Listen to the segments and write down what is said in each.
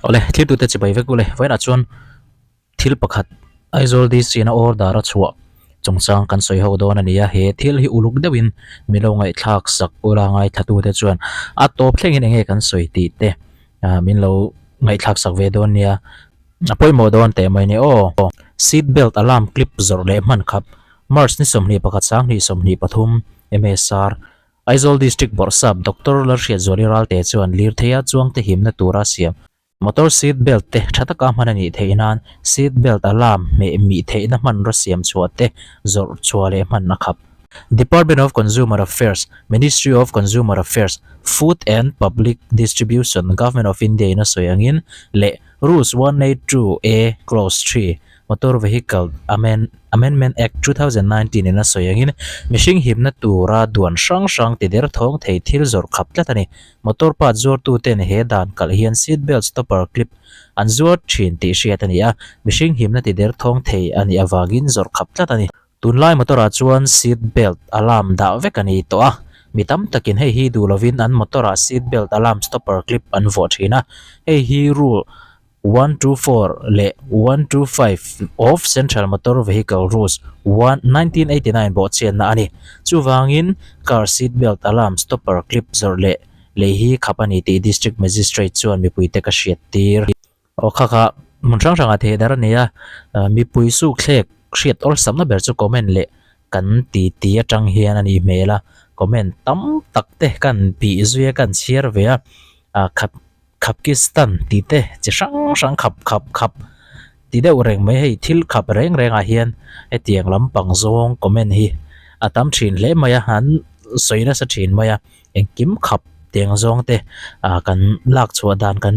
Awle, thiltute chibai vek ule. Vawiinah chuan thil pakhat Aizawl DC in a order a chhuah chungchang kan sawi ho dawn a ni a, he thil hi uluk deuhin min lo ngaihthlak sak ula ngaithlatute chuan a tawp thlengin eng nge kan sawi tih te min lo ngaihthlak sak ve dawn nia. A pawimawh dawn teh mai ni aw. Seat belt alarm clip zawrh leh hman khap March ni 21 2023 MSR Aizawl District Bawrhsap Doctor Lalhriatzuali Ralte chuan lirtheia chuangte himna tura siam motor seat belt te tha taka hman a nih theih nan seat belt alarm hmeh mih theihna hmanraw siam chhuah te zawrh chhuah leh hman a khap. Department of Consumer Affairs, Ministry of Consumer Affairs, Food and Public Distribution, Government of India in a sawi angin leh Rules 182 A Clause 3, Motor Vehicle Amendment Act 2019 in a sawi angin mihring himna tura duan hrang hrang ti der thawng thei thil zawrh khap tlat a ni. Motor part zuartuten he dan kalh hian seat belt stopper clip an zuar thin tih hriat a ni a, mihring himna ti der thawng thei a nih avangin zawrh khap tlat a ni. Tunlai motor ah chuan seat belt alarm dah vek a ni tawh a, mi tam takin hei hi duh lovin an motor ah seat belt alarm stopper clip an vuah thin a, hei hi rule 124 leh 125 of Central Motor Vehicle Rules 1989 bawhchianna a ni. Chuvangin car seat belt alarm stopper clip zawrh leh lei hi khap a ni tih District Magistrate chuan mipuite ka hriattir. Aw kha kha hmun hrang hrangah theh dar a ni a, mipui sukthlek hriat awlsamna ber chu comment leh kan ti ti atang hian a nih hmel a, comment tam tak te kan bih zui a kan chhiar ve a, ah khap Khapkistan tih te chi hrang hrang khap khap khap ti deuh reng mai hei thil khap reng reng ah hian hetiang lampang zawng comment hi a tam thin hle mai a an sawi nasa thin mai a engkim khap tiang zawng te ah kan lak chhuah dan kan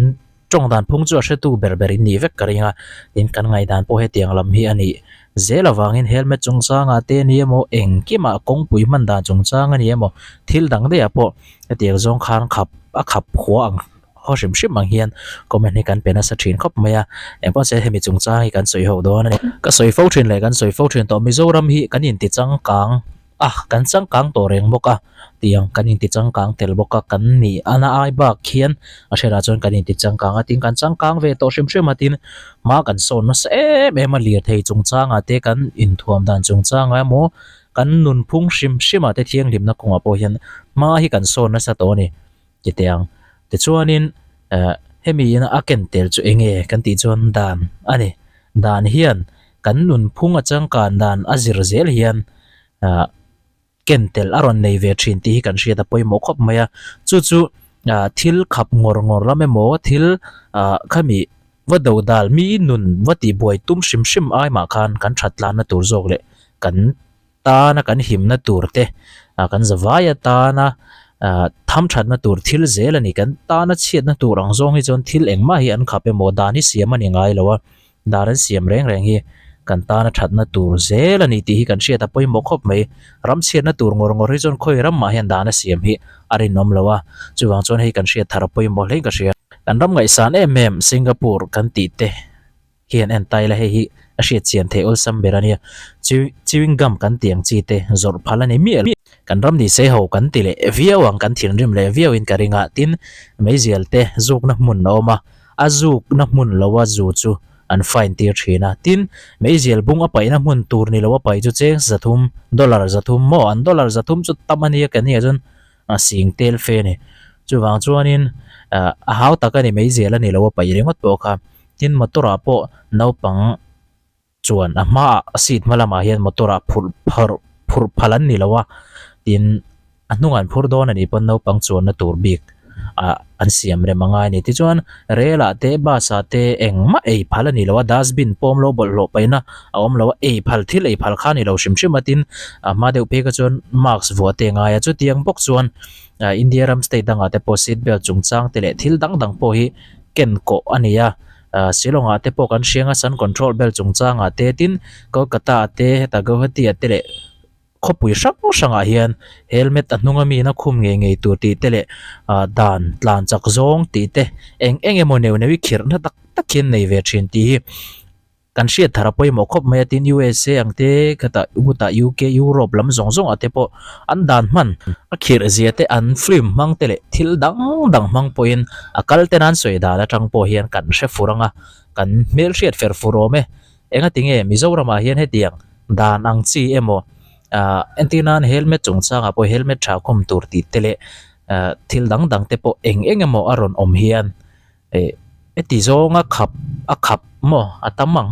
tawng dan phung chu a hretu ber ber in nih vek ka ring a tin kan ngaihdan pawh hetiang lam hi a nih zel avangin helmet chungchangah te a ni emaw engkimah kawngpui hman dan chungchang a ni emaw thil dang daih ah pawh hetiang zawng khan khap a khap hua ang haw hrim hrim ang hian comment hi kan pe nasa thin khawp mai a engpawh se hemi chungchang hi kan sawi ho dawn a ni. Ka sawi fo thin leh kan sawi fo thin tawh Mizoram hi kan inti changkang a kan changkang tawh reng bawk a tiang kan inti changkang tel bawk a kan nih ana ai bak hian a hriatah chuan kan inti changkang a tin kan changkang ve tawh hrim hrim a tin hma kan sawn nasa em em a lirthei chungchangah te kan inthuam dan chungchangah emaw Kan nunphung hrim hrimah te thianghlimna kawngah pawh hian hma hi kan sawn nasa tawh a ni ti teh ang. Tichuanin eh hemi ina a ken tel chu eng nge kan tih chuan dan a ni. Dan hian kan nunphung a changkan dan a zir zel hian ah ken tel a rawn nei ve thin tih hi kan hriat a pawimawh khawp mai a. Chu chu ah thil khap ngawr ngawr lam emaw thil ah khami Va do dal mi nun va tih buai tum hrim hrim ai mah khan kan that tlanna tur zawk leh kan tana kan himna tur te ah kan zavai atana ah tham thatna tur thil zel a ni. Kan tana chhiatna tur ang zawng hi chuan thil engmah hi an khap emaw dan hi siam a ni ngai lo a, dan an siam reng reng hi kan tana thatna tur zel a ni tih hi kan hriat a pawimawh khawp mai. Ram chhiatna tur ngawr ngawr hi chuan khawi ramah hian dan a siam hi a rinawm lo a, chuvang chuan hei kan hriat thar a pawimawh hlein ka hria. Kan ram ngaihsan em em Singapore kan tih te hian en ta ila hei hi a hriat chian theih awlsam ber a nia. Chewing gum kan tih ang chi te zawrh phal a ni miah lo. Kan ram ni sei ho kan ti leh viau ang kan thinrim leh viau in ka ring a, tin meizial te zukna hmun a awm a, a zukna hmun lo a zu chu an fine tir thin a, tin meizial bung a paihna hmun tur ni lo a paih chu cheng 300 dollar 300 maw an dollar 300 chu tam a nia ka nia chuan a sing tel fe a ni. Chuvang chuanin ah a hau tak a ni meizial a ni lo a paih ringawt pawh kha. Tin motor ah pawh naupang chuan a hmaah seat hma lamah hian motor ah phurh phurh phurh phal an ni lo a, tin a hnungah an phur dawn a nih pawn naupang chuanna tur bik ah an siam rem a ngai a ni. Tichuan rel ah te bus ah te engmah ei phal a ni lo a, dustbin pawm lo bawlhhlawh paihna a awm lo a, ei phal thil ei phal kha a ni lo hrim hrim a, tin a hma deuh phei kha chuan mask vuah te a ngai a, chutiang bawk chuan ah India ram state dangah te pawh seat belt chungchang te leh thil dang dang pawh hi ken kawh a ni a, ah Shillong ah te pawh kan hriang a sun control belt chungchangah te tin Kolkata ah te hetah Guwahati ah te leh Khawpui hrang hrangah hian helmet a hnunga miin a khum ngei ngei tur tih te leh ah dan tlan chak zawng tih te eng eng emaw neuh neuh i khirhna tak tak hian nei ve thin tih hi. Kan hriat thar a pawimawh khawp mai a tin USA ang te khatah hutah UK, Europe lam zawng zawng ah te pawh an dan hman a khirh zia te an film hmang te leh thil dang dang hmang pawhin a kal ten an sawi dan atang pawh hian kan hre fur ang a, kan hmel hriat fer fur awm e. Engati nge Mizoram ah hian hetiang dan ang chi emaw ah entir nan helmet chungchang ah pawh helmet tha khum tur tih te leh ah thil dang dang te pawh eng eng emaw a rawn awm hian Eh heti zawnga khap a khap maw a tam ang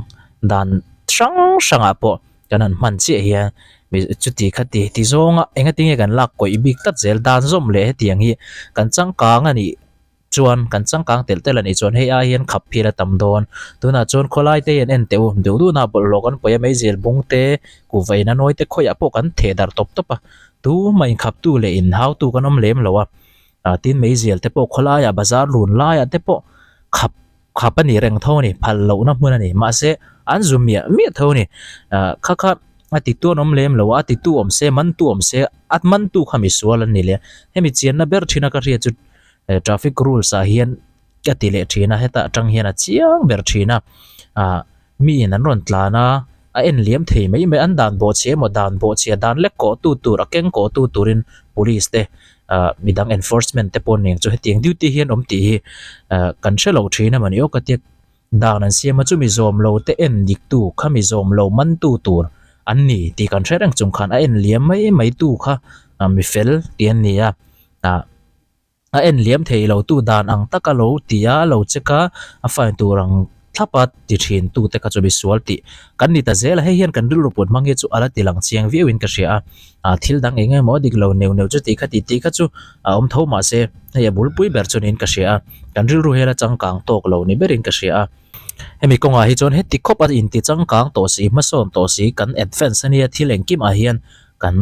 dan hrang hrangah pawh kan han hman chiah hian mi chuti kha ti ti zawnga engati nge kan lak kawih bik tlat zel dan zawm leh hetiang hi kan changkang a nih chuan kan changkang telh telh a nih chuan hei ai hian khap phil a tam dawn tunah chuan khawlai te hian en teh u duh duhna bawlhhlawh kan pawi a meizel bung te kuhva in a nawi te khawiah pawh kan theh darh tawp tawp a tumah inkhaptu leh inhautu kan awm lem lo a. Ah tin meizial te pawh khawlaiah bazar lun laiah te pawh khap khap a ni reng tho a ni phal lohna hmun a ni mahse an zu miah miah tho a ni ah kha kha a titu an awm lem lo a a titu awm se mantu awm se a mantu kha misual an ni leh hemi chianna ber thina ka hriat chu eh traffic rules ah hian ka ti leh thin a heta atang hian a chiang ber thin a ah. Mi in an rawn tlan a, a en liam thei mai mai an dan bawhchhia emaw dan bawhchhia dan lek kawh tu tur a keng kawh tu turin police te ah midang enforcement te pawh nen chu hetiang duty hi an awm tih hi ah kan hre lo thin a mawni aw ka tia dan an siam a chumi zawm lo te en dik tu khami zawm lo man tu tur an ni tih kan hre reng chung khan a en liam mai mai tu kha ah mi fel tih an ni a ah. A en liam thei lo tu dan ang taka lo ti a, lo check a, a fine tur ang thlap a ti thin tu te kha chu misual tih kan ni ta zel a, hei hian kan rilru put hmang hi chu a la ti lang chiang viau in ka hria a, ah thil dang eng emaw dik lo neuh neuh chu tih kha tih tih kha chu a awm tho mahse hei a bulpui ber chu niin ka hria a, kan rilru hi a la changkang tawk lo ni berin ka hria a. Hemi kawngah hi chuan heti khawp a inti changkang tawh si, hmasawn tawh si, kan advance ania thil engkimah hian kan.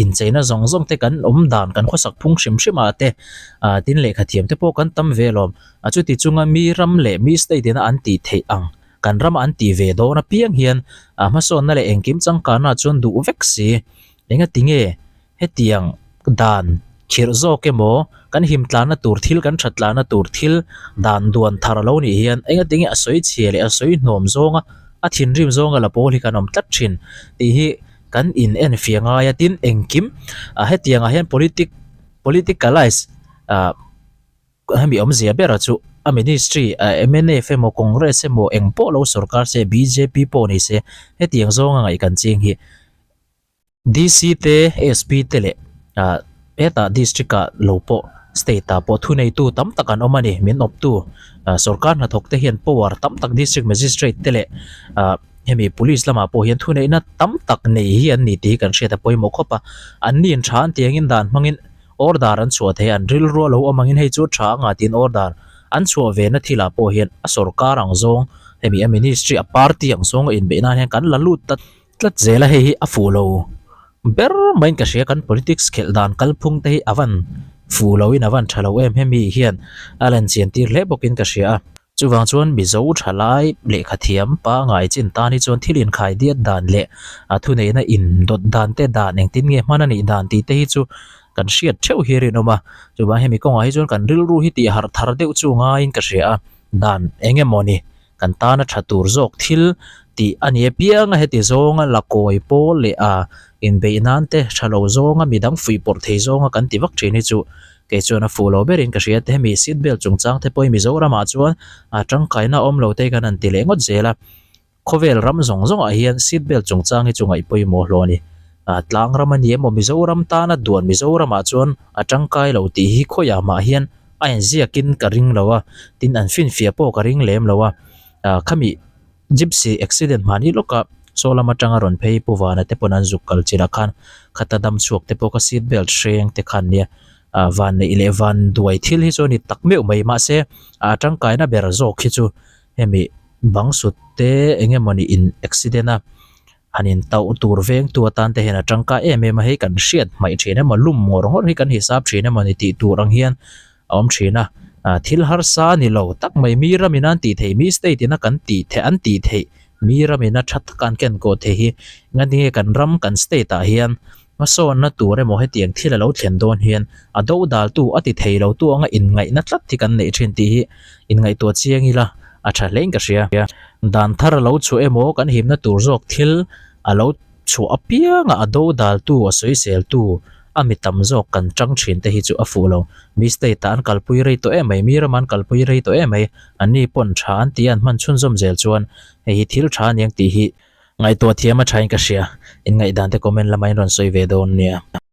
Incheina zawng zawng te kan awm dan kan khawsak phung hrim hrim ah te ah tin lehkha thiam te pawh kan tam ve lawm. A chuti chunga mi ram leh mi state ina an tih theih ang kan rama an tih ve dawn apiang hian ah hmasawnna leh engkim changkanna chuan duh vek si. Engati nge hetiang dan khirh zawk emaw kan him tlanna tur thil kan that tlanna tur thil dan duan thar a lo nih hian engati nge a sawi chhia leh a sawi hnawm zawnga a thinrim zawnga la pawl hi kan awm tlat thin tih hi Kan in en fiah ngai a tin engkim ah hetiang ah hian politic politicalise ah hemi awmzia ber a chu a ministry ah mnf emaw congress emaw eng pawh lo sorkar se bjp pawh ni se hetiang zawnga ngaih kan ching hi DC te SP te leh ah hetah district ah lo pawh state ah pawh thuneitu tam tak an awm a ni min awptu ah sorkar hnathawk te hian power tam tak district magistrate te leh ah. Hemi police lamah pawh hian thuneihna tam tak nei hi an ni tih hi kan hriat a pawimawh khawp a, an ni in tha an tih angin dan hmangin order an chhuah thei a, an rilru a lo awm angin hei chu tha anga tiin order an chhuah ve na thilah pawh hian a sorkar ang zawng hemi a ministry a party ang zawng a inbeih nan hian kan la lut ta tlat zel a, hei hi a fuh lo ber maiin ka hria kan politics khelh dan kalphung te hi a van fuh lo in a van tha lo em hemi hian a lan chian tir hle bawkin ka hria a. Chuvang chuan Mizo thalai lehkha thiam pangai chin tan hi chuan thil inkhai diat dan leh a thuneihna in dawt dan te dan engtin nge hman a nih dan tih te hi chu kan hriat theuh hi rinawm a. Chuvang hemi kawngah hi chuan kan rilru hi tih harh thar deuh chu ngaiin ka hria a, dan eng emaw ni kan tana tha tur zawk thil tih a ni apiang a heti zawnga la kawi pawl leh a inbeih nan te tha lo zawnga midang fuihpawrh thei zawnga kan ti vak thin hi chu Kei chuan a fuh lo berin ka hria te hemi seat belt chungchang te pawhin Mizoramah chuan a tangkaina awm lo te kan han ti leh ngawt zel a. Khawvel ram zawng zawngah hian seat belt chungchang hi chu ngaih pawimawh hlawh a ni. A tlang ram a ni emaw Mizoram tana duan Mizoramah chuan a tangkai lo tih hi khawiah mah hian a inziakin ka ring lo a, tin an finfiah pawh ka ring lem lo a. Khami. Gypsy accident hmani lawka saw lam atanga rawn phei Pu Vana te pawn an zuk kal chinah khan khata dam chhuak te pawh ka seat belt hreng te khan nia ah van neih leh van duai thil hi chu a ni tak meuh mai mahse a tangkaina ber zawk hi chu hemi bang sut te eng emawni in accident a han in tauh tur vengtu atan te hian a tangkai em em a hei kan hriat hmaih thin emaw lum ngawr ngawr hi kan hisap thin emaw ni tih tur ang hian a awm thin a, ah thil harsa a ni lo tak mai mi ramin an tih theih mi state ina kan tih theih an tih theih mi ramin a tha taka an ken kawh theih hi ngatinge kan ram kan state ah hian hmasawnna tur emaw hetiang thil a lo thlen dawn hian a do dal tu a ti thei lo tu anga inngaihna tlat hi kan neih thin tih hi inngaihtuah chiang ila. a tha hlein ka hria. Dan thar a lo chhuah emaw kan himna tur zawk thil a lo chhuah apianga a do daltu, a sawiseltu, a mi tam zawk kan tang thin te hi chu a fuh lo. Mi state ah an kalpui rei tawh em mai, mi ramah an kalpui rei tawh em mai, anni pawn tha an tih a an hman chhunzawm zel chuan hei hi thil tha aniang tih hi ngaihtuah thiam a thain ka hria. In ngaihdan te comment lamah in rawn sawi ve dawn nia.